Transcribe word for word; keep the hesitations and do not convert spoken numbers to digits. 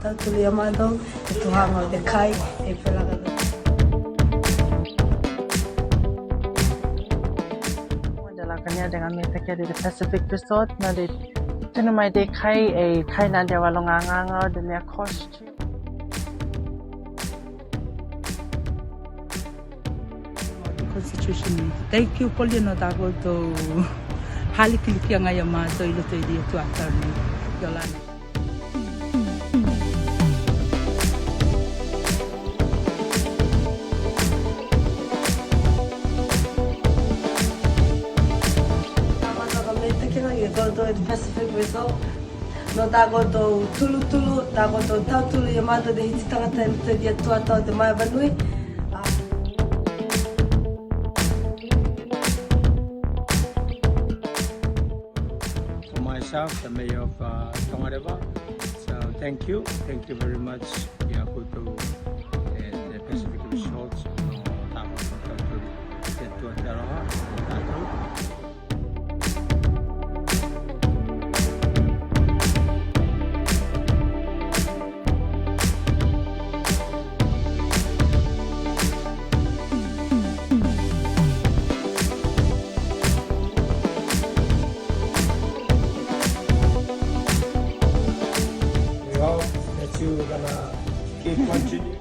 Tautolu ia matou, e tuha ngau te kai, e pelaka. Dela kania deng ami takia di Pacific Resort, na di tunu mai de kai, e kai na dia walong angangau, de nia cost. Constitution. Thank you, Pauline, no tako to. Hali kilikia ngai ia matou ilo to idi tu attorney. Yolanda. Ia matou ka mei takia ngai ia ko to Pacific Resort. No tako to tulu tulu, tako to tautolu ia matou de hiti tangata ilo to idi tu atau de mai banui. For myself, the mayor of uh, Tongareva. So thank you, thank you very much. Ia ko to eh, the Pacific Resort, no tako to tautolu ia tu atau. We hope that you gonna keep continuing.